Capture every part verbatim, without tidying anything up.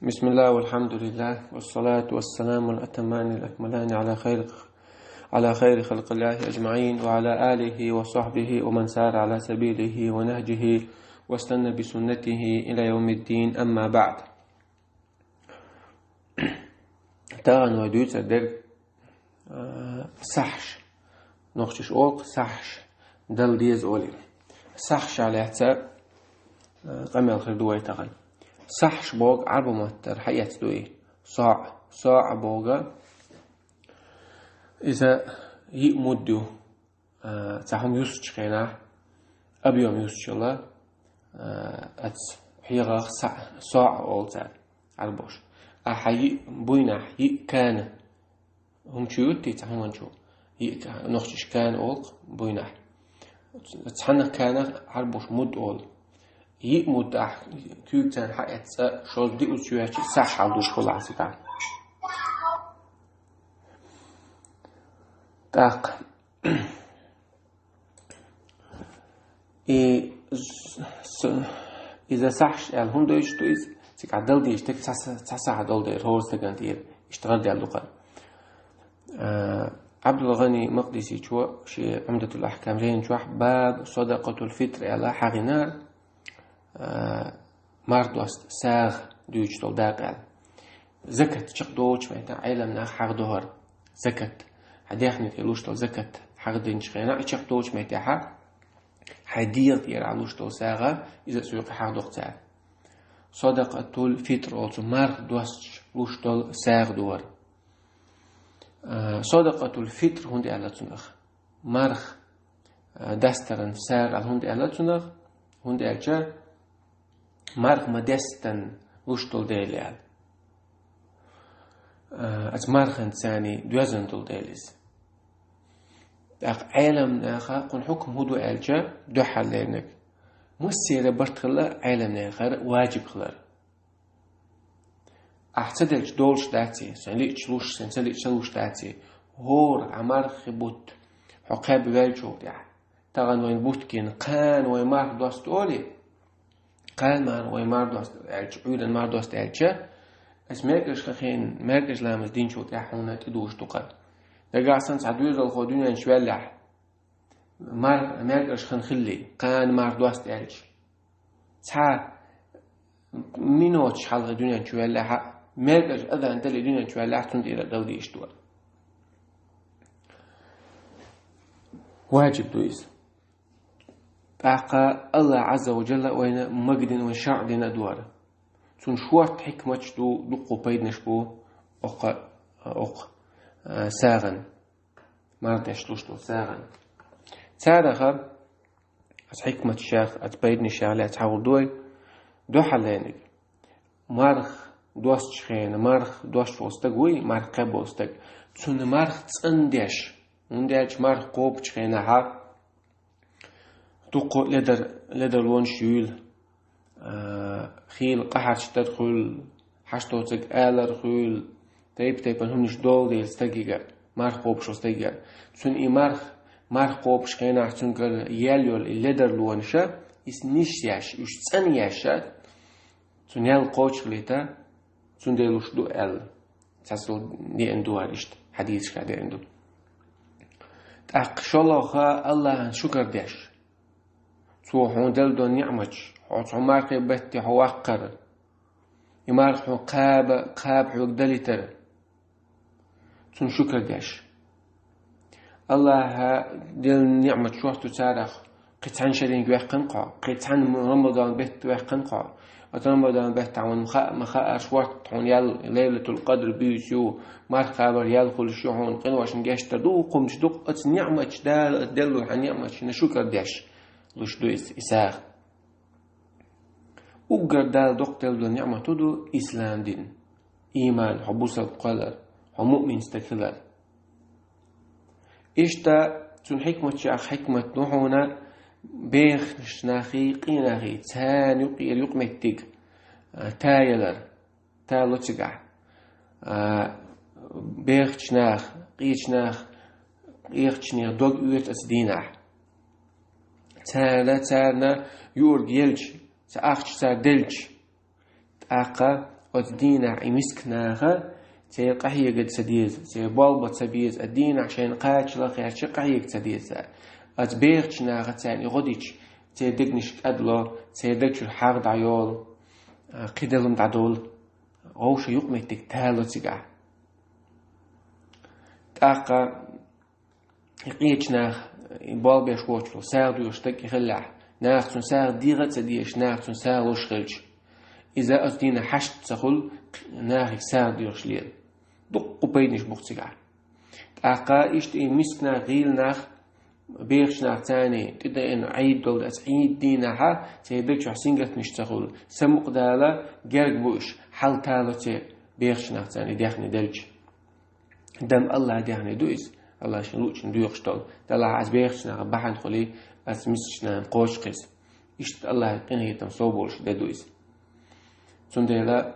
بسم الله والحمد لله والصلاة والسلام الأتمان الأكملان على خير على خير خلق الله أجمعين وعلى آله وصحبه ومن سار على سبيله ونهجه واستنى بسنته إلى يوم الدين، أما بعد. Тагана вай дуьйцур дерг сахьаш. Нохчаша олу сахьаш, дала деза олий. Сахьаш аьлла цхьа къамел хир ду вай тахана. Сахьаш боху Ӏарбойн маттара хьаэцна ду и. СаӀ, саӀ боху, иза йиъ муд ю. Цхьа хӀума юссучу хенахь, объём юссучул, аца хьегӀах саӀ, саӀ олу цара, Ӏарбоша. Ахьа йиъ буйнахь, йиъ кана. ХӀума чу юттий цхьа хӀуманчу? Йиъ ка-, нохчаша кана олу буйнахь. Цхьана канах Ӏарбоша муд олу. Йиъ муд ахь куьйга царна хьаэцна, шозза диъаза чу яьлча, сахьаш луш хуьлу ахь цигахь. ТӀаккха И с-, с-, иза сахьаш аьлла хӀунда дойтуш ду иза? Цигахь дала дезаш дерг цхьа са-, цхьа сахьа долу дела хӀора стагана тӀера. Иштта гӀардаьлла ду-кх. Ӏабдул-ГӀани Макъдисичо шен Ӏумдатул-Ахькам жайна чохь баб садакъатул-фитр аьлла хьахийнера, марха доста сагӀа дуьйцуш долу дакъа аьлла. Закат чекхдолучу меттехь Ӏеламнаха хьахадо хӀара. Закат. Хьан дехне тӀе луш долу закат хьахадинчу хенахь, и чекхдолучу меттехь хьайн дегӀа тӀера луш долу сагӀа, иза а цу юкъа хьахадо-кх цара. Садакъатул-фитр олу цу марха достуш луш долу сагӀа ду хӀара. А, садакъатул-фитр хӀунда аьлла цунах? Марха, а, дастаран сагӀа аьлла хӀунда аьлла цунах? ХӀунда аьлча, марха ма-дестан луш долу дела аьлла. А, оцу марханца царний доьзна долу дела иза. ТӀаккха Ӏеламнаха кхунна хьукам хӀун ду аьлча, дуьххьарлерниг, массеран барт хилла Ӏеламнехара важиб хилар. Ахь ца делча долуш дац и, сайн лиъча луш, сайн ца лиъча ца луш дац и. ХӀора Ӏа мархи бутт хьо кхаьбна ваьллачул тӀаьхьа. Тахана вайн бутт гина, кхана вай марха доста олий, кхана марха вай марха доста аьлча, Ӏуьйранна марха доста аьлча, ас маьркӀаж хан хиъна, маьркӀаж ламаз динчул тӀаьхьа хьуна тӀедужуш ду-кх. Нагахь санна цхьа доьзалхо дуьнен чу ваьллехь, мар-, маьркӀаж хан хиллий, кхана марха доста аьлча, цхьа миноташ хьалха дуьнен чу ваьллехь а, маьркӀаж азан дале дуьнен чу ваьллехь а, цунна тӀера дала дезаш ду. Важиб ду иза. ТӀаккха Аллах Ӏазза ва Джалла вайна магадина, вайн шарӀ дина а ду хӀара. Цунна шортта хьикматаш ду, дуккха пайданаш бу оккха, оккха, а, сагӀан. Марха деш луш долу сагӀан. Царах, оцу хьикматашех, оцу пайданашех лаьцна хьахор ду вай, дуьххьарлерниг. Марха достучу хенахь, марха достуш волу стаг вуй, марха кхаьбна волу стаг. Цунна марха цӀандеш. ХӀунда аьлча марха кхобучу хенахь дуккха ледар, ледарлонаш юйла. А, хийла къахьарчдар хуьлу, хьашт доцург алар хуьлу, тайп-тайпана хӀуманаш долу дела стагигара, марха кхобуш волу стагигара. Цунна и марха, марха кхобучу хенахь цуьнгара яьлла йолу и ледарлонаша, иза нисъеш, уьш цӀанъеш, цунна ял кхочушхилийта, цундела луш ду аьлла. Цхьацца деана ду хӀара иштта, хьадисашкахь деана ду. ТӀаккха шолгӀа Аллахьан шукар деш. Цо хьуна делла долу ниӀматаш, хьо цу мархин бетте хьо ваккхар, и марха хьуна кхаба, кхаба хьоьга далийтар, цунна шукар деш. Аллахьа делла ниӀмат шортта ду царах, кхин цхьана шеринга ваьккхина-кх хьо, кхин цхьана Рамадан бетта ваьккхина-кх хьо. Оцу Рамадан беттахь хьуна ма хаа, ма хаа шортта хьуна ял, Лайлатул-Къадр буьйцу ю, марха кхабар ял хуьлуш ю хьуна, къиношна гечдар ду, хӀуманаш ду-кх, оцу ниӀматаш, Дала оцу делла хьан ниӀматашна шукар деш луш ду иза, и сагӀа. Уггар Дала доккха делла долу ниӀмат хӀун ду? Ислам дин. Ийман, хьо бусалба кхоллар, хьо муъмин стаг хилар. Иштта цуьнан хьикматашех хьикмат ду хьуна бехачу нахий, къен нахий, царна юкъера юкъаметтиг, а, та ялар, та ло цигахь. А, бехачу наха, къечу наха, къехачу нехан дог оьцу оцу дийнахь. Цара, царна юург елча, цхьа ахча цара делча, тӀаккха Оцу дийнахь и миска наха церан къахьега ца деза, церан болх бан ца беза, а дийнахь шайна кхачалла а кхаьчча къахьега ца деза. Оцу бехачу наха царна и гӀо дича, церан дегнаш кӀадло, церан даг чуьра хьагӀ дӀайолу, а, кхидолу хӀума дӀадолу, вовшийн юкъаметтиг тало цигахь. ТӀаккха и къечу наха, и болх беш воцуш волу сагӀа доьхуш стаг и хиллехь, наха цунна сагӀа дегӀа а ца дезаш, наха цунна сагӀа луш хилча, иза оцу дийнахь хьашт ца хуьлу, нахе сагӀа доьхуш лела. Дуккха пайданаш бу-кх цигахь. ТӀаккха иштта и миска нах, гӀийла нах, бехачу нах царна тӀедеана Ӏийд долу, оцу Ӏийд дийнахьа церан даг чохь сингаттамаш ца хуьлу, самукъадала герга бу уьш, хьал тало церан бехачу нах царна и даьхни делча. Дам Аллахьан даьхни ду иза, Аллахьа шен луъучунна доькъуш долу. Делахь аса бехачу наха бахьана хуьлий, аса мискачу нахана кхочу-кх иза. Иштта Аллахьан къинхетам сов болуш де ду иза. Цундела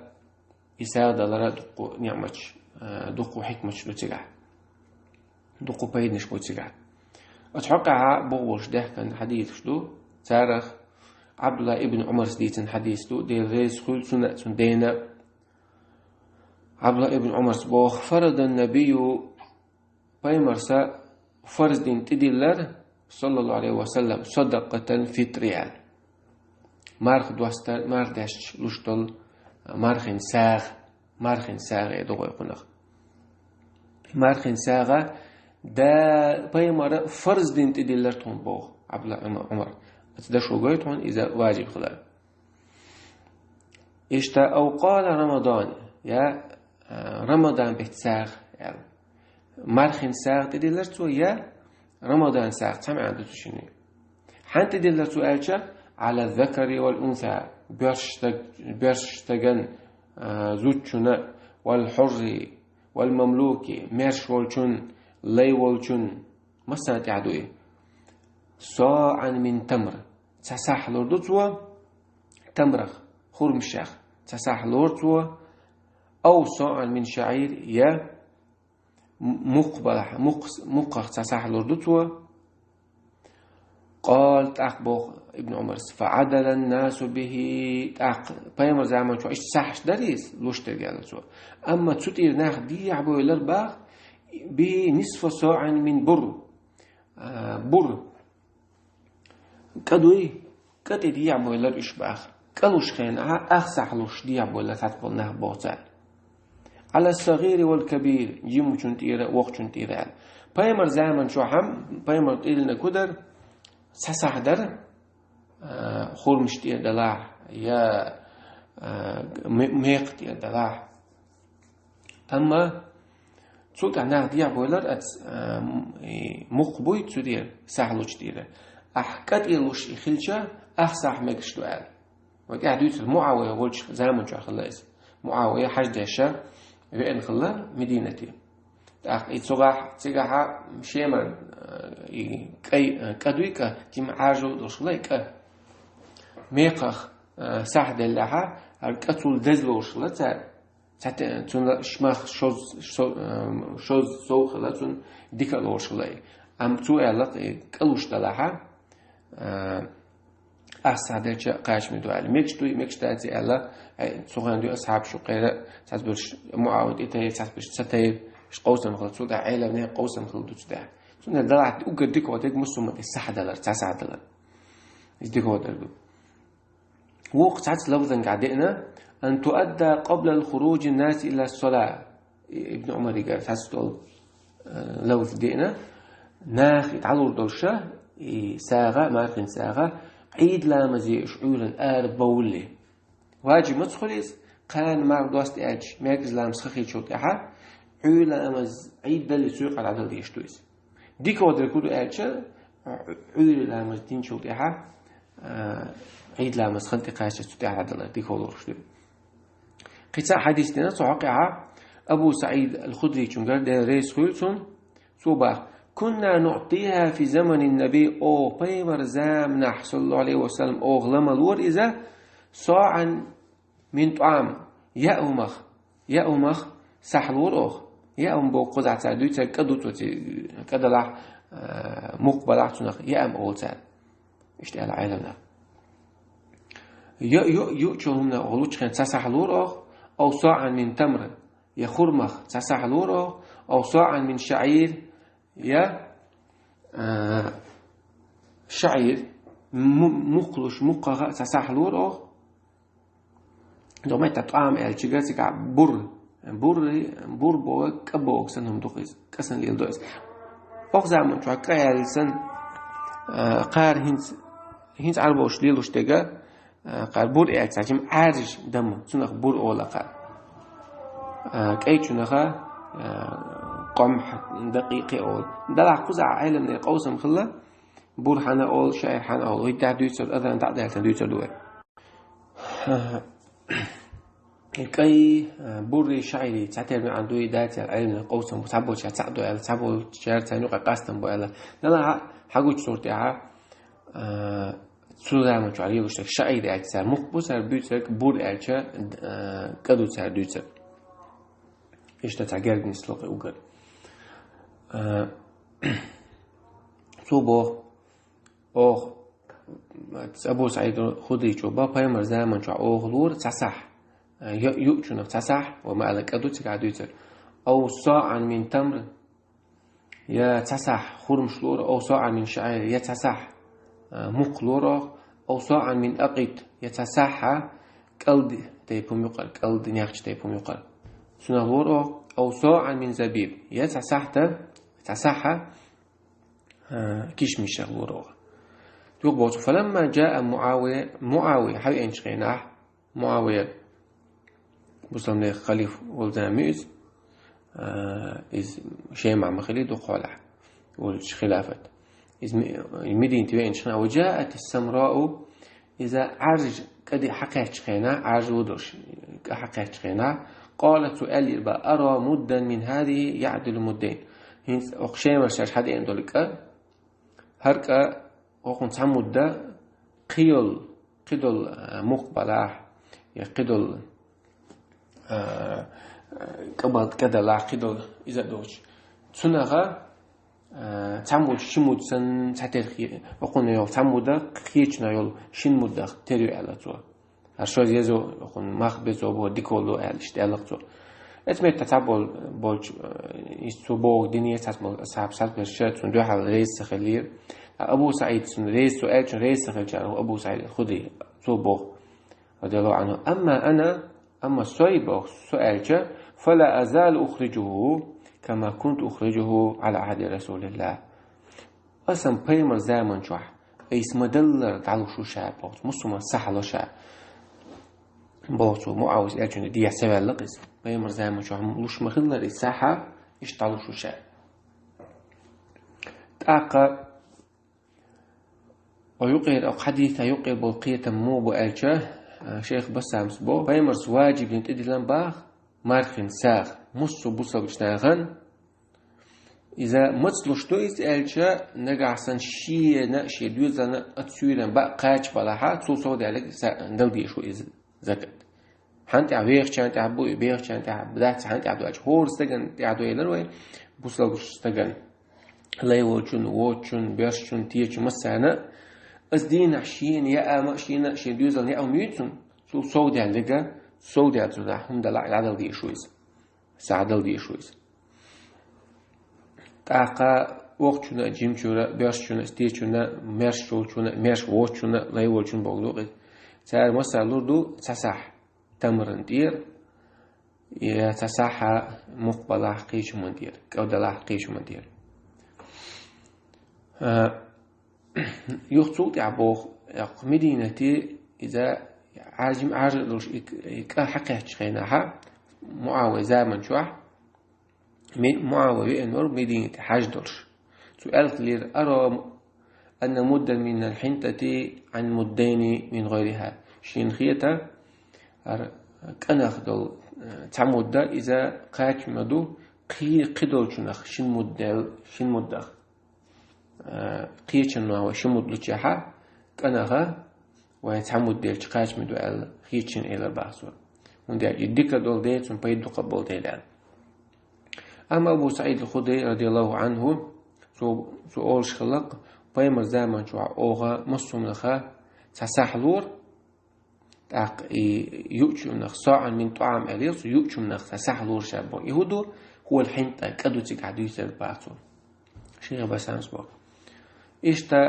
и сагӀа далара дуккха ниъматаш, а, дуккха хьикматаш ду цигахь. Дуккха пайданаш бу цигахь. Оцу хьокъехь боху болуш даьхкина хьадисаш ду. Царах Ӏабдулла ибн Ӏумарс дийцина хьадис ду, Дела реза хуьлу цунна а, цуьнан дена а. Ӏабдулла ибн Ӏумарс боху: «Фарадан набийю», пайхамарса фарз дина тӀедиллар, саллаллаху Ӏалайхи ва саллам, садакъатал фитри аьлла. Марха достар, марха дешча луш долу мархин сагӀа, мархин сагӀа э ду гӀой кхунах. Мархин сагӀа да пайхамара фарз дина тӀедиллар тхуна боху Ӏабдулла Ӏумар. Оцу дашо гойту хьуна иза важиб хилар. Иштта, ау къала Рамадан, я, а, Рамадан беттан сагӀа аьлла. Мархин сагӀа тӀедиллар цо, я Рамадан сагӀа, цхьа маьӀна ду цу шиннан. Хьанна тӀедиллар цо аьлча, Ӏала закари вал унса, боьрша стаг-, боьрша стаган, а, зудчунна, вал хьурри, вал мамлуки, мерш волчун, лай волчун, массарна тӀехь ду и. СаӀан мин тамр, цхьа сахь лур ду цо, тамрах, хурмашех цхьа сахь лору цо, ау саӀан мин шаӀир, я м-, мукх балахь, мукх-, мукхах цхьа сахь лур ду цо. Къала, тӀаккха боху Ибн Ӏумарс: «Фа Ӏадалан насу бихи», тӀаккха пайхамар заман чохь иштта сахьаш дара иза, луш дерг аьлла цо. Амма цу тӀера нах дехьа бовлар баха, бихи нисфа саӀан мин бур, а, бур. КӀа дуй, кӀа тӀе дехьа бовлар уьш баха. КӀа луш хенахь, ах сахь луш дехьа бовлар цхьацца болу нах боху цара. Ӏала сагӀири вал кабир, жимачун тӀера, вокхачун тӀера аьлла. Пайхамар заман чохь хьам, пайхамар тӀедиллинарг хӀун дара, цхьа сахь дара, а, хурмаш тӀера далахь, я, а, ме-, мекха тӀера далахь. Амма цул тӀаьхьа нах дехьа бовлар аца, а, м-, и, мукх буй цу тӀера, сахь лучу тӀера. Ахь кӀа тӀера луш и хилча, ах сахь мегаш ду аьлла. Вай тӀаьхьа дуьйцур МуӀавия волчу заман чохь хилла иза. МуӀавия хьаж деш веана хилла Мединате. ТӀаккха и цугахь, цигахьа Шеман, а, и кӀай, а, кӀа дуй кӀа, кима Ӏажал долуш хилла и кӀа. Мекхах, а, сахь деллехьа, хӀара кӀа цул деза лоруш хилла цара. Цхьа те-, цунна шмах шоз-, шо-, эм, шоз сов хилла, цунна дика а лоруш хилла и. Амма цо аьлла, и кӀа луш далахьа, а, ах сахь делча кхачаме ду аьлла. Мегаш дуй, мегаш дац аьлла, ай, цу хенахь дуй асхьабаш ю кхера, цхьацца берш МуӀавин тӀе тайра, цхьацца берш ца тайра, иштта къовсам хилла, цул тӀаьхьа Ӏелам нехан къовсам хилла ду цу тӀехь. Цундела далахь уггар дика хӀоттарг мусулман тӀе сахь далар, цхьа сахь далар. Иза дика хӀоттарг ду. Вукху цхьацца лафзангахь деана: «Ан туадда къаблал хуруджи ннас иля ссала». Ибн Ӏумаригара цхьацца долу, э, лафз деана: нах и дӀалур долуша, и сагӀа, мархин сагӀа, Ӏийд ламазе уьш Ӏуьйранна ара бовлле. Важиб маца хуьлу иза, кхана марха доста аьлча, мегаш ламаз ха хилчул тӀаьхьа, Ӏуьйра ламаз Ӏийд далле цу юкъара дӀадала дезаш ду иза. Дика хӀоттарг хӀун ду аьлча, Ӏуьйра ламаз динчул тӀаьхьа, а, Ӏийд ламаз хан тӀе кхаччалц цу тӀаьхьа дӀадалар дика хӀоттарг ду. Кхин цхьа хьадис дина цу хьокъехьа Абу СаӀид ал-Худричунгара, Дела реза хуьлу цунна, цо баха: «Кунна нуӀтиха фи заманин наби», о, пайхамар заманахь, саллаллаху Ӏалайхи ва саллам, оха ла ма лора иза, «саӀан мин тӀаӀам», яа хӀумах, яа хӀумах сахь лора оха. Яа хӀума боху кхузахь цара дуьйцург кӀа ду цо ци-, кӀа далахь, а, мукх балахь цунах яа хӀума олу цара. Иштта аьлла Ӏеламнаха. Йо-, йо-, юучу хӀуманах оха лучу хенахь цхьа сахь лора оха, أو صاعا من تمر, я хурмах цхьа сахь лора оха, أو صاعا من شعير, я, а, шаӀир, му-, мукхалуш, мукхаха цхьа сахь лора оха. Домай та тӀам аьлча, цигахь бур. Бур, бур боху, кӀа боху санна хӀума ду иза. КӀа санна леладо иза. Оха заман чохь кӀа аьлла санна, а, кхара хӀинца, хӀинца Ӏарбоша лелош дерг, а, кхара бур аьлча, цхьа жима Ӏаьржа дама, цунах бур олу кхара. А, кӀайчунах, а, къомхьа, дакъикъе олу. Делахь кхузахь Ӏеламнийн къовсам хилла, бур хьанна олу, шаӀир хьанна олу. ХӀинца дуьйцур, азан дӀа а даьлла дуьйцур ду вай. КӀай, а, буррий, шаӀирий цхьатерра маьӀна дуй, дац аьлла, Ӏеламнийн къовсам бу, цхьаболчара цхьаъ ду аьлла, цхьаболчара царна юкъахь къастам бу аьлла. Делахь хьан гучу суртехь, а, цу заман чохь лелош дерг шаӀир аьлча цара мукх бу, цара буьйцург бур аьлча, а, кӀа ду цара дуьйцург. Иштта цхьа герга нисло кхин уггар. А, цо боху, оха, Абу СаӀид Худрийчо боху, пайхамар заман чохь оха лора цхьа сахь, ю-, юучунах цхьа сахь, ва ма аьлла кӀа ду цигахь дуьйцург. أو صاعا من تمر, я цхьа сахь хурмаш лора, أو صاعا من شعير, я цхьа сахь, а, мукх лора оха, أو صاعا من أقط, я цхьа сахь кӀалд тайпа хӀума юкъара, кӀалд нехча тайпа хӀума юкъара. Цунах лора оха, أو صاعا من زبيب, я цхьа сахь та, цхьа сахь, а, кишмишах лора оха. Юха боху цо, فلما جاء معاوية, МуӀавия хьавеанчу хенахь, МуӀавия, бусалбанийн халифа волу зама ю иза, а, иза Шемахь ма хили дукха хьолахь, волчу хилафат. Иза Ми-, Мединате веанчу хенахь, وجاءت السمراء, иза Ӏаьржа кӀа де хьакхаьччу хенахь, Ӏаьржа ву долуш, кӀа хьакхаьччу хенахь, قالت, цо аьллера боху, أرى مدا من هذه يعدل مدين. ХӀинца оха Шемара шаьш хьадеана долу кӀа, хӀара кӀа, оха цхьа мудда кхин йолу, кхидолу, а, мукх балахь, я кхидолу, а, а, кӀа бал-, кӀа далахь, кхидолу иза а доцуш. Цунах, а, цхьа мудда ши мудда санна цхьатерра хе-, оха йолу цхьа мудда кхечунах йолу шина муддах тера ю аьлла цо. ХӀара шозза езо, оха мах безо боху, дика волу аьлла, иштта аьлла цо. Эцу метта цхьабол-, болчу, э, иза цо боху дине цхьацца болу асхьаб схьаберш цунна дуьхьал реза ца хиллера. Ткъа Абу СаӀид цунна реза, цо аьллачунна реза ца хиллачара, Абу СаӀид аль-Худрий, цо боху, радияллаху анху: أما أنا, амма со боху, со аьлча, فلا أزال أخرجه كما كنت أخرجه على عهد رسول الله. Аса-м пайхамар заман чохь айса ма-даллара дӀалуш ву ша боху, муссо-м сахь ло ша боху цо, МуӀавис аьллачунна дехьа ца ваьлла иза. Пайхамар заман чохь луш ма-хиллара иза сахь, иштта дӀалуш ву ша. ТӀаккха, о, юкъера, о, хьадиса юкъе болу кхетам муха бу аьлча, а, шайх Бассамс бо, пайхамарс ваджиб дина тӀедиллина баха, мархин сагӀа, муссо бусалбачу нахана, иза маца луш ду иза аьлча, нагахь санна шена а, шен доьзална а оцу суьйранна баа кхача балахьа, цул сов даьлларг са-, дала дезаш ву иза закат. Хьан тӀехь вехачарна тӀехь бу, и бехачарна тӀехь дац, хьан тӀехь доьлча, хӀора стагана тӀехь доьлар вай, бусалбачу стагана. Лай волчун, воцчун, боьршачун, течун, массарна а. Аса дийнахь шена яа ма а, шена а, шен доьзална яа ма юй цунна, цул сов даьлларг, сов даьлла цунах хӀума дала, дӀадала дезаш ву иза. СагӀа дала дезаш ву иза. ТӀаккха воккхачунна а, жимачунна а, боьршачунна а, стечунна а, маьрша волчунна а, маьрша воцчунна а, лай волчунна бохург ду-кх иза. Цара массара лур ду цхьа сахь тамран тӀера, я цхьа сахь мукх балахь кхечу хӀуманна тӀера, кӀа далахь кхечу хӀуманна тӀера. А, Юха цул тӀаьхьа боху, Мединате иза Ӏажим Ӏажа долуш и, и кӀа хьакхаьччу хенахьа, МуӀавия заман чохь, Ме-, МуӀавия веана вара Мединате хьажа долуш. Цо аьлла хилира: «أرى أن مدا من الحنطة عن مدين من غيرها». Шена хета, хӀара кӀанах долу, э, цхьа мудда иза кхача ма ду, кхи-, кхидолчунах шин муддел, шин муддах. Э, кхечанна вай ши муд лучехьа, кӀанаха вай цхьа муд делча кхача ма ду аьлла, кхечанна элар бахсо. ХӀунда аьлча и дика долу дела, цунна пайда дукха болу дела аьлла. Амма Абу СаӀид аль-Худри, радияллаху анху, цо, цо олуш хилла-кх, пайхамар заман чохь оха массо хӀуманаха цхьа сахь лора, ТӀаккха и юучунах соӀан мин тӀаӀам аьлла, цу юучунах цхьа сахьал лора ша боху. И хӀун ду? Хьула хьинтӀа кӀа ду цигахь дуьйцург боху цо. Шайх Басамас боху. Иштта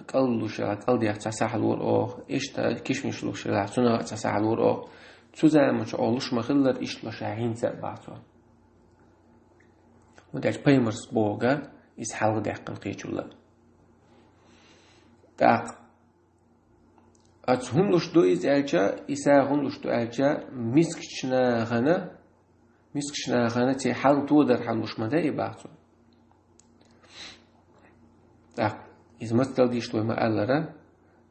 кӀал луш хилахь, кӀал дех цхьа сахьал лора оха. Иштта кишмиш луш хилахь, цунах цхьа сахьал лора оха. Цу заманчохь оха луш ма-хиллара, иштта ло ша хӀинца а боху цо. ХӀунда аьлча пайхамарс бохург иза хьалха даьккхина кхечул а. ТӀаккха Ас хӀун луш ду иза аьлча, и сагӀа хӀун луш ду аьлча, мискачу нахана, мискачу нахана церан хьал тодар хьал луш ма дай и боху цо. ТӀаккха иза маца дала дезаш ду вай ма-аллара,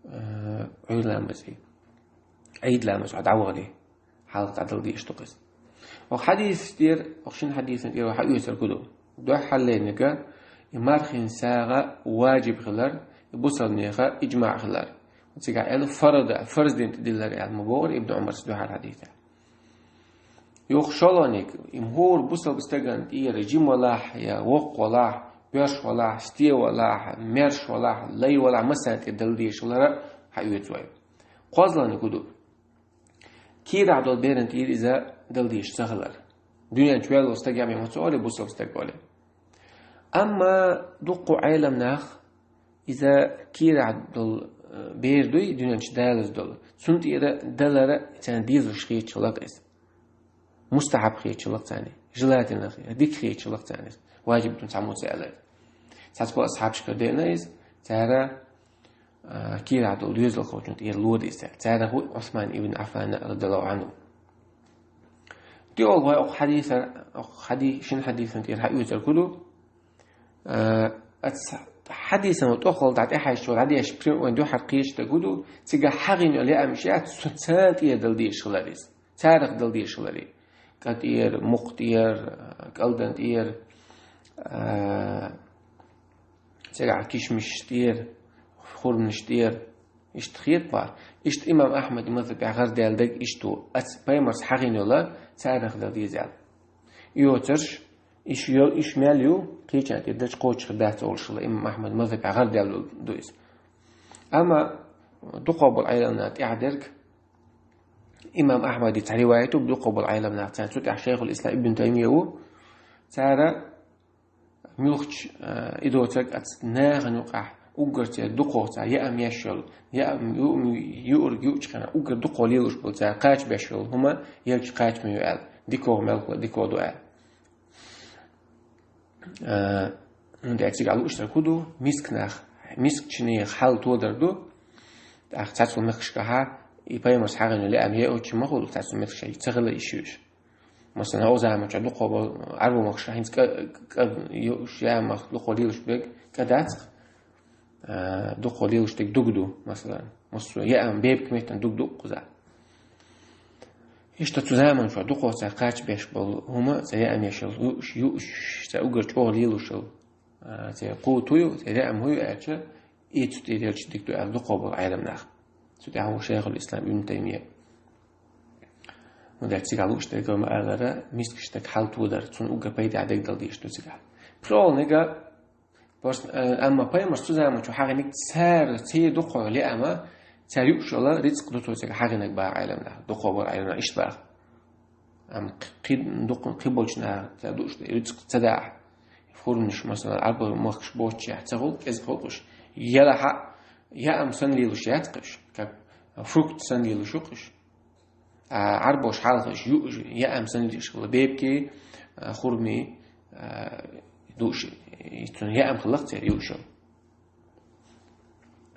э, Ӏуьйра ламазе. Ӏийда ламаз хьо дӀавахале. Хьалха дӀадала дезаш ду-кх иза. Оха хьадисаш тӀера, оха шина хьадисан тӀера хьаоьцург хӀун ду? Дуьххьарлерниг и мархин сагӀа важиб хилар, и бусалба нехан иджмаӀ хилар. Цигахь аьлла фарда, фарз дина тӀедиллар аьлла ма бохура Ибн Ӏумарс дуьххьара хьадисехь. Юха шолгӀаниг, и хӀора бусалба стагана тӀера жима валахь я воккха валахь, боьрша валахь, стен валахь, маьрша валахь, лай валахь, массарна тӀера дала дезаш хилар хьаоьцу вай. КхозлагӀниг хӀун ду? Кийрахь долу беран тӀера иза дала дезаш ца хилар. Дуьнен чу ваьлла волу стаг я ма ца олий, бусалба стаг олий. Амма дуккха Ӏелам нах иза кийрахь долу, э, бер дуй, дуьнен чу далаза долу. Цунна тӀера далара царна дезалуш хеташ хилла-кх иза. Мустахьаб хеташ хилла-кх царна. Желательно хи-, дика хеташ хилла-кх царна иза. Важиб ду цхьаммо ца аьлла. Цхьацца асхьабашкара деана иза, цара а, кийрахь долу доьзалхочунна тӀера лора иза. Царах ву Ӏусман ибн Ӏаффан, радияллаху Ӏанху. ТӀехула вай окху хьадисан, окху хьади-, шина хьадисан тӀера хьаоьцург хӀун ду? А, ас хьадисан тӀехула дӀа тӀехьаьжча вай дӀадеш, прям вайн дуьхьара кхечу стаг хӀун ду? Цигахь хьагӀина йолу яамаш яц, цу царна тӀера дала дезаш хилар иза. Царах дала дезаш хилар и. КӀа тӀера, мукх тӀера, кӀалдан тӀера, а, цигахь кишмиш тӀера, хурманаш тӀера. Иштта хетахь, иштта имам Ахьмадан мазхабехь гӀардаьлла дерг иштта ву, ас пайхамарс хьагӀина йолу царах дала деза аьлла. И йоцурш, иш йо-, иш мел ю, кхечарна тӀера дачу кхочуш хир дац олуш хилла, имам Ахьмадан мазхабехь гӀардаьлла ду иза. Амма дукхах болу Ӏелам наха тӀаьхьа дерг, имам Ахьмадан цхьа риваят ву, дукхах болу Ӏелам наха царна, цу тӀехь Шайхул Ислам Ибн Таймия ву, цара муьлххачу, а, и доцург ас нахана юкъахь уггар церан дукхах цара яам еш йолу, яам юург юучу хенахь уггар дукхах лелош болу цара кхача беш йолу хӀума елча кхача ма ю аьлла, дикох мелхо дикох ду аьлла. А, хӀунда аьлча цигахь луучу стаг хӀун ду? Миска нах, мискачу нехан хьал тодар ду. ТӀаккха цхьацца мехкашкахьа и пайхамарс хьагӀина йолу яам еъочу ма хуьлу, цхьацца мехкашкахьа ца хилла и шуьйш. Масала, хӀокху заманчохь дукхах болу Ӏарбойн мехкашкахь хӀинца кӀа-, кӀа-, юуш яамах дукхах лелош берг кӀа дац-кх, а, дукхах лелош дерг дуга ду, масала. Массо яам бепиг меттана дуга ду кхузахь. Иштта цу заманчохь дукхах цара кхача беш болу хӀума, цара яам еш йолу юуш, юуш, цара уггар чӀогӀа лелош йолу, а, церан кху хӀун ю, церан яам хӀун ю аьлча, и цу тӀера елча дика ду аьлла дукхах болу Ӏелам нах. Цу тӀехь ву Шайхул Ислам Ибн Таймия. ХӀунда аьлча цигахь луучу дерг ма-аллара, мискачу стеган хьал тодар, цунна уггар пайдехь дерг дала дезаш ду цигахь. ПхоьалгӀаниг, Просто, э, амма пайхамарс цу заманчохь хьагӀинарг цара, церан дукхах йолу яам, цара юуш йолу рицкъ ду цо цигахь хьагӀинарг боху Ӏелам наха, дукхах болу Ӏелам наха иштта боху. Амма кхин, дукха кхин болчу наха цара дууш ду, рицкъ ца дахь. Хурманаш, масала, Ӏарбойн мехкашкахь боццушехь ца хуьлу, кӀезиг хуьлу уьш. Елахь а, яам санна лелош яц-кх уьш, как фрукт санна лелош ю-кх уьш. А, Ӏарбоша хьалха уьш юуш, яам санна лелаш хилла, бепиг, а, хурма, а, дууш, и цунна яам хилла-кх церан юуш йолу.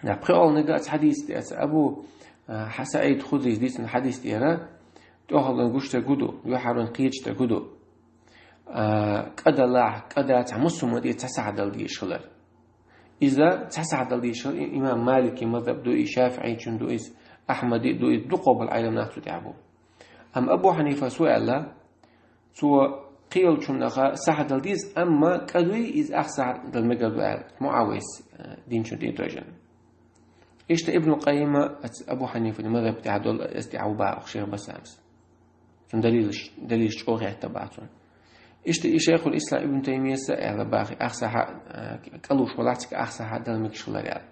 ТӀаккха пхоьалгӀаниг аса хьадис тӀе, аса Абу, а, Хьа-, СаӀид Худрис дийцина хьадис тӀера, тӀехула вайна гуш дерг хӀун ду, юьхьар вайна кхеташ дерг хӀун ду. А, кӀа далахь, кӀа дац, цхьа массо а хӀуманна тӀера цхьа сахьт дала дезаш хилар. Иза цхьа сахьт дала дезаш хилар, и-, имам Маликан мазхаб ду, и ШафиӀийчун ду иза, Ахьмадан ду иза, дукхах болу Ӏелам нах цу тӀехь бу. Амма Абу Хьанифас хӀун аьлла, цо кхин йолчунах сахьт дала деза, амма кӀа дуй, иза ах сахьт дала мегар ду аьлла, МуӀавияс, э, динчун тӀе дожийна. Иштта Ибн Къаййима, аца Абу Хьанифан мазхаб тӀехь долу, иза тӀехь ву боху Шайх Басамас. Цунна далилаш, далилаш чӀогӀа хетта боху цунна. Иштта и Шайхул Ислам Ибн Таймияс а аьлла боху, ах сахьт, э, кӀа луш валахь, цигахь ах сахьт дала мегаш хилар аьлла.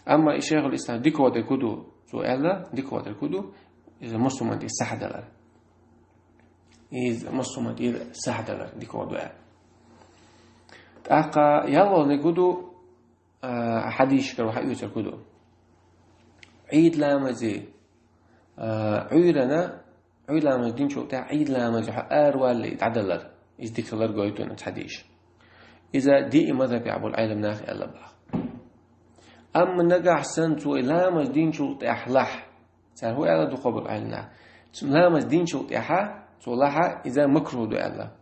Амма и Шайхул Ислам дика дерг хӀун ду, цо аьлла, дика дерг хӀун ду, Иза массо хӀаман тӀера сахьдалар. Иза массо хӀаман тӀера сахьдалар дика ду аьлла. ТӀаккха ялхолгӀаниг хӀу ду, а, хьадисашкара хьаоьцург хӀу ду. Ӏийд ламазе, а, Ӏуйрана, Ӏуйд ламаз динчул тӀехьа Ӏийд ламазе хьо аравалале дӀадалар, иза дика хилар гойту цхьа хьадис. Иза диъ мазхӀабе бола Ӏеламнаха аьлла бах. Амма нагахь санна цо ламаз динчул тӀехьа лахь, цар хӀу аьлла дукхагӀбола Ӏеламнаха? Цо ламаз динчул тӀехьа цо лахь, иза макрухӀ ду аьлла.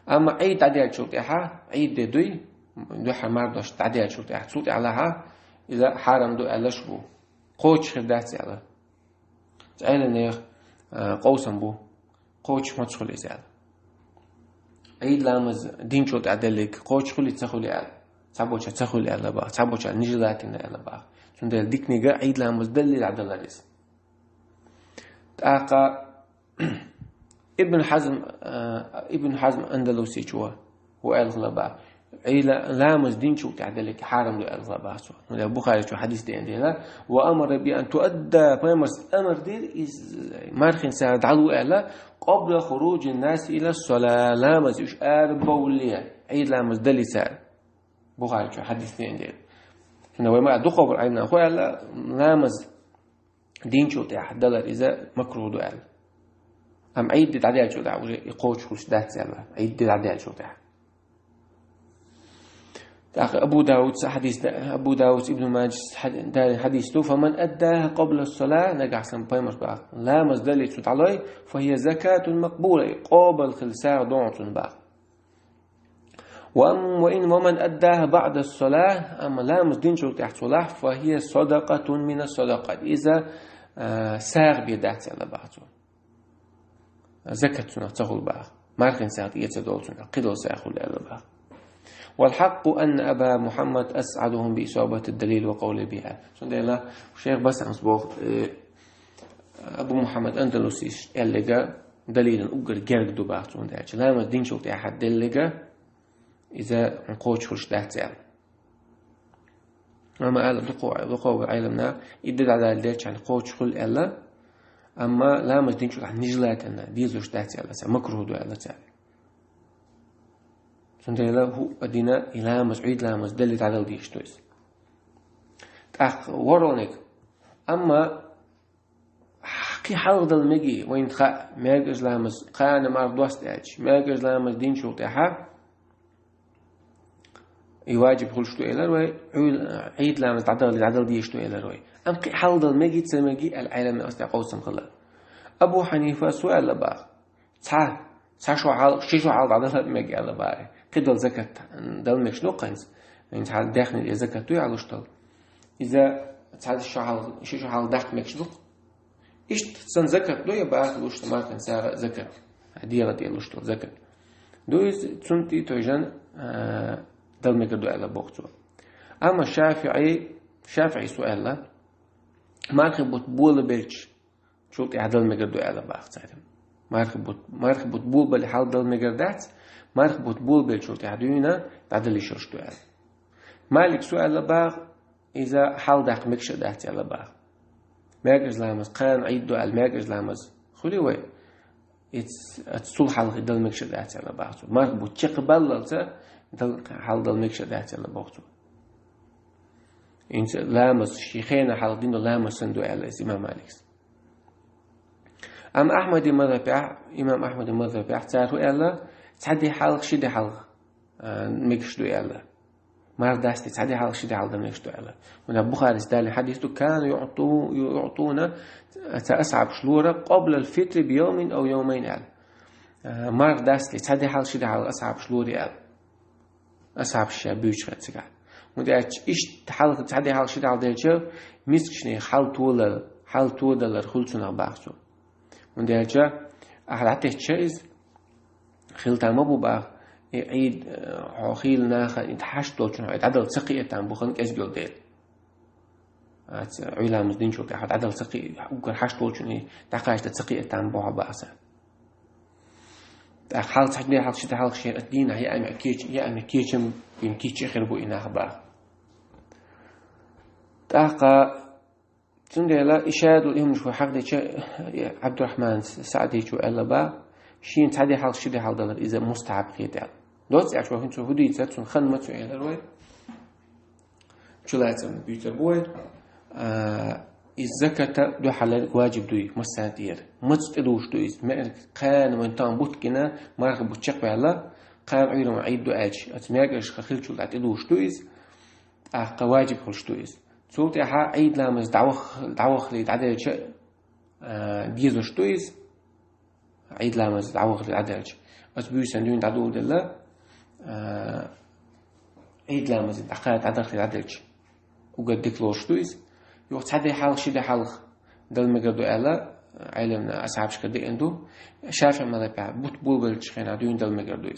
Амма Ӏийд дӀадаьлчул тӀехьа, Ӏийд де дуй, дуьххьара мардош дӀадаьлчул тӀехьа, цул тӀехьа лахь, иза хьарам ду аьллаш бу. Кхочуш хир дац аьлла. Цу Ӏеламнех, а, къовсам бу. Кхочуш маца хуьлу иза аьлла. Ӏийд ламаз динчул тӀехьа даллиг кхочуш хуьлий, ца хуьлий аьлла. Цхьаболчар ца хуьлу аьлла бах, цхьаболчар нежелательно аьлла бах. Цундела диканиг Ӏийд ламаз далле дӀадалар иза. ТӀаккха Ибн Хьазм, а, Ибн Хьазм Андалусичо хӀу аьлла хилла бах. Ӏийд ла-, ламаз динчул тӀехьа даллиг хьарам ду аьлла хилла бах цо. ХӀунда Бухаричо хьадис деана дела: «Ва амара би ан туадда», пайхамарс амар дира, иза мархин сагӀа дӀалу аьлла, «къабла хуруджин наси ила сола», ламаз уьш арабовлале, Ӏийд ламаз далле цара. Бухаричо хьадис деана дела. ХӀунда вай ма дукхагӀбола Ӏеламнаха хӀу аьлла, ламаз динчул тӀехьа далар иза макрухӀ ду аьлла. Амма Ӏийд де дӀадаьлчул тӀехьа уже и кхочуш хуьлуш дац аьлла, Ӏийд де дӀадаьлчул тӀехьа. ТӀаккха Абу Давуд хьадис да-, Абу Давуд, Ибн Маджас хьад-, далийна хьадис ду: «Фаман аддаха къабла сола», нагахь санна пайхамарс бах, ламаз далле цо дӀалой, «фахия закатун макъбула», къобал хилла сагӀа ду цунна бах. «Ва ам-, ва ин, ва ман аддаха баъда сола», амма ламаз динчул тӀехьа цо лахь, «фахия садакъатун мина садакъат». Иза, а, сагӀа бе дац аьлла бах цо. Закат цунах ца хуьлу бах. Мархин сагӀа тӀе ца долу цунах, кхидолу сагӀа хуьлу аьлла бах. «Вал хьакъу анна Аба Мухьаммад асъадухум би исабати далил ва къавли биха». Цундела шейх Басамс боху, э, Абу Мухьаммад Андалусис аьллига далилан уггар герга ду бах цо, хӀунда аьлча ламаз динчул тӀехьа деллига иза кхочуш хуьлуш дац аьлла. Амма аьлла дукха, дукха Ӏеламнаха, Ӏийд де дӀадаллале царна кхочуш хуьлу аьлла, амма ламаз динчул тӀехьа нежелательно, дезалуш дац аьлла цара, макрухӀ ду аьлла цара. Цундела хӀу а дина и ламаз, Ӏийд ламаз далле дӀадала дезаш ду иза. ТӀаккха ворхӀалгӀаниг. Амма кхин хьалха дала мегий, вайна хаьа, маьркӀажа ламаз кхана мардош аьлча, маьркӀажа ламаз динчул тӀехьа и ваджиб хуьлуш ду элира вай, Ӏуьйла-, Ӏийд ламаз дӀадала, дӀадала дезаш ду элира вай. Амма кхин хьалха дала мегий, ца мегий аьлла Ӏеламнаха къовсам хилла. Абу Хьанифас хӀу аьлла бах. Цхьа, цхьа шо хьалха, ши шо хьалха дӀадала мега аьлла бах. Кхидолу закат дала мегаш ду-кх хӀинца. ХӀинца хьалха даьхни тӀе закат дуй хьалуш долу? Иза цхьа шо хьалха, ши шо хьалха даккха мегаш ду-кх. Иштта сан закат ду я бах луш долу мархин сагӀа закат? ДегӀа тӀе луш долу закат. Ду иза, цунна тӀе тойжан, а, дала мегар ду аьлла боху цо. Амма ШафиӀи, ШафиӀис хӀу аьлла, мархи бутт болабелча, чул тӀехьа дала мегар ду аьлла бах цара. Мархи бутт, мархи бутт болабале хьалха дала мегар дац, мархи бутт болабелчул тӀехьа дуьйна дӀадала йиш йолуш ду аьлла. Маликс хӀу аьлла бах, иза хьалха даккха мегаш а дац аьлла бах. МаьркӀажа ламаз кхана Ӏийд ду аьлла, маьркӀажа ламаз хуьлий вай? Иц-, аца цул хьалха дала мегаш а дац аьлла бах цо. Мархи бутт чекхбаллалца дала, хьалха дала мегаш а дац аьлла боху цо. ХӀинца ламаз, шен хенахь хьалха дина ламаз санна ду аьлла иза имам Маликс. Амма Ахьмади мазхабехь, имам Ахьмади мазхабехь цара хӀу аьлла, цхьа де хьалха, ши де хьалха, а, мегаш ду аьлла. Марха дасти цхьа де хьалха, ши де хьалха дан мегаш ду аьлла. ХӀунда Бухарис далийна хьадис ду: «Кану юъту-, юътуна», цара асхьабаш лора, «къаблал фитри би йовмин ав йовмайн», аьлла. А, марха дасти цхьа де хьалха, ши де хьалха асхьабаш лора аьлла. Асхьабаш ша буьйцуш хилла цигахь. ХӀунда аьлча иштта хьалха, цхьа де хьалха, ши де хьалха делча, мискачийн хьал толар, хьал тодалар хуьлу цунах бах цо. ХӀунда аьлча ахьа дӀатесча иза, хила там ма бу бах, и Ӏийд, э, хьо хийла наха, и хьашт долчун хьо и дӀадала ца кхиа там бу хан кӀезиг йолу дела. Аца Ӏуьйламаз динчул тӀехьа дӀадала ца кхи-, уггар хьашт волчун и дӀакхачда ца кхиа там бу хьо бах цара. ТӀаккха хьалха цхьа де хьалха, ши де хьалха шен ат дийнахь яа мега кечам, яа мега кечам бен кийча хир бу и нах бах. ТӀаккха Цундела и шадул ихьмуш ву хьахдича Абдурахман Саъдичу аьлла ба, шин цхьа де хьалха, ши де хьалха далар иза мустахьаб хетал. Доц яч вахин цу худийца, цун хан мацу элар вай. Чулацам битар буй. А, из заката духалер ваджиб дуй, массан тир. Мац те душ дуй, мер кхан ван там буткина, марха бу чеквала, кхан уйрам айд ду ач. Ац мягаш хахил чул ат душ дуй. Ахка ваджиб хулш дуй. Цул тяха айд ламаз давах, давахли дадача, а, дезуш дуй. Айд ламаз давахли дадача. Ац буйсан дуйн дадул дела, а, айд ламаз даха дадахли дадача. Уга диклош дуй. Юх цхьа де хьалха, ши де хьалха дал мега ду аьла, айлам асхьабшка де энду. Шафи мазхаб бут булбалч хена дуйн дал мега дуй.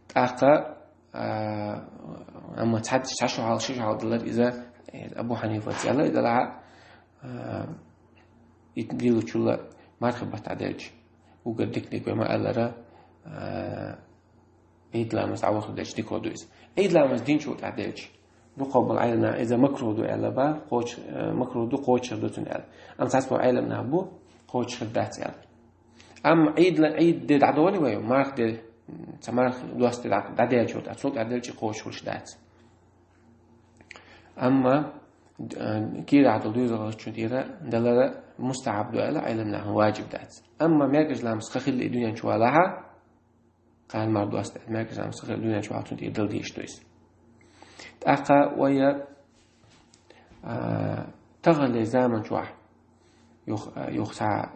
Тахка, а, амма цхьа, цхьа шу хьалха, ши шу хьалха далар иза, э, Абу Ханифа цяла, иза ла, а, ит дилу чула марха бат аделч. Уга дикник вема алара, а, айд ламаз аваху деч дико дуйс. Айд ламаз дин чу аделч. Ду къобал айлна, иза макру ду аьла ба, къоч, э, макру ду, къочар ду цун аьла. Ам цас бу айлам на бу, къочар дац аьла. Ам айд ла, айд де дадоли вай, марх де, ца марх дуас де дад-, дадел чот, а цот адел чи къоч хулш дац. Амма, э, ки дадал дуйзал чун тира, далара мустахаб ду аьла, айлам на ваджиб дац. Амма мягаш ламс хахил и дунян чуалаха, кан мар дуас де, мягаш ламс хахил дунян чуал чун тира дал диш дуйс. Таха вая, а, тагъале заман чуа. Юх, а, юх са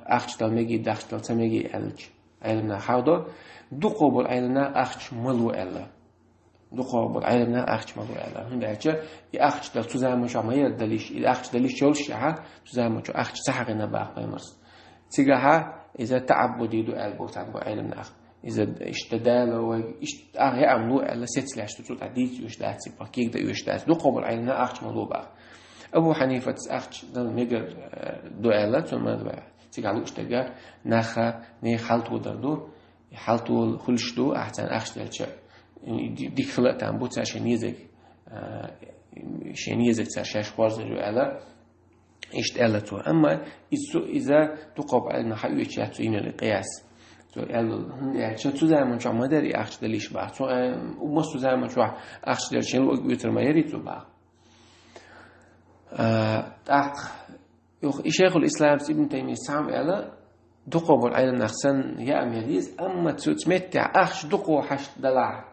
ахч дал меги, дахч дал ца меги элч. Айлна хавдо, ду къобул айлна ахч малу элла. Ду къобул айлна ахч малу элла. Хунда элча, и ахч дал цу заман чуа майер далиш, и ахч далиш чолш яха, цу заман чуа ахч сахагина бах паймарс. Цигаха, иза тааббуди ду эл бу цан бу айлна ах. Иза ишта дала вай, ишта ах я амлу элла сецлеш ту цута диц юш дац, ципа кик да юш дац. Ду къобул айлна ахч малу бах. Абу Ханифат ахч дал мегар, э, ду элла, цун мадва. Цигалу иштага наха не халту дарду. Халту хулш ду, ахцан ахч далча. Ди-, дикхла там бу цар шен язык. Э, шен язык цар шаш хорза ду элла. Ишт элла цу. Амма ицу иза тукъоб айлна ха уьч яцу инали къияс. Цу элла, хун элча цу заман чу мадари ахч далиш ба. Цу, э, умас цу заман чу ахч далча лу уьтр ма яри цу ба. Э, так, юх, и Шейхул Ислам Ибн Таймия сам элла, ду къобул айлна ахсан я ам ядиз, амма цу цметте ахч ду къо хаш дала.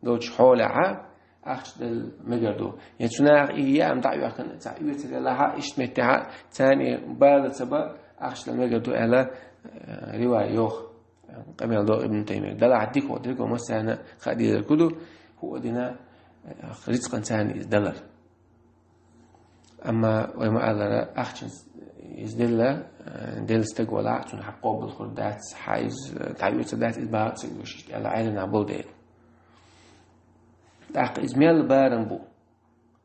Доч холя а, ахч дал мегарду. Я цунах и я ам да юахан, ца уьтр элла ха ишт метте ха, цани бала цаба ахч дал мегарду элла, э, ривай йох. Къамел до Ибн Таймия. Дала хадди ко, дирго масана хадди куду, ху одина, э, рицкъан цани из далар. Амма вай ма алара ахчин из делла, э, дел стаг вала, цун хакъо бул хур дац, ха из, э, тайуца дац, из ба циг вишишт, элла айлна бул де. Так, из мел баран бу.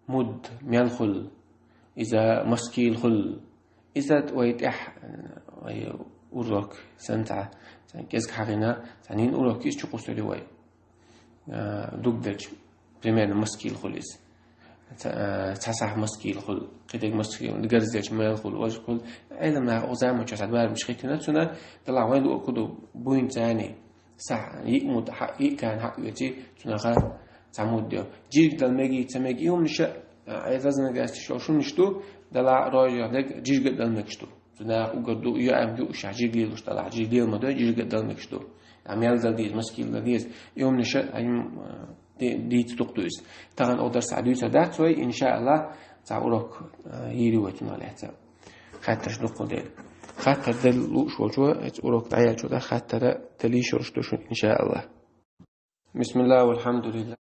Муд, мел хул, иза маскил хул. Иза вай тях, вай урок, сан ца, сан кез хагина, сан ин урок из чукусури вай. Э, дуг делч, примерно, маскил хул из. Ца-, э, цасах маскил хул, кидег маскил, гарз делч мел хул, важ хул. Айлам на озама часа бар миш хитина, цуна, дала вай лу куду буин цани. Са, и муд, ха, и кан ха уьти, цунаха цамуд дё. Жирг дал меги, ца меги, и умниша, э, ай зазна гасти шо шуниш ду, дала рожа дег жирг дал мегш ду. Цуна угар ду, ю ам ю ша жирг лилуш дала, жирг лил ма ду, жирг дал мегш ду. Ам ял дал диз, маскил дал диз, и умниша, ай, э, ди-, диц дук дуйс. Таган одар са дуйса да цой, иншаалла, ца урок, э, ири ватуна леца. Хатташ дукъу дел. Хаттар дел луш волчу, эц урок даял чу да, хаттара дали шорш душун, иншаалла. Бисмилла, валхамдулилла.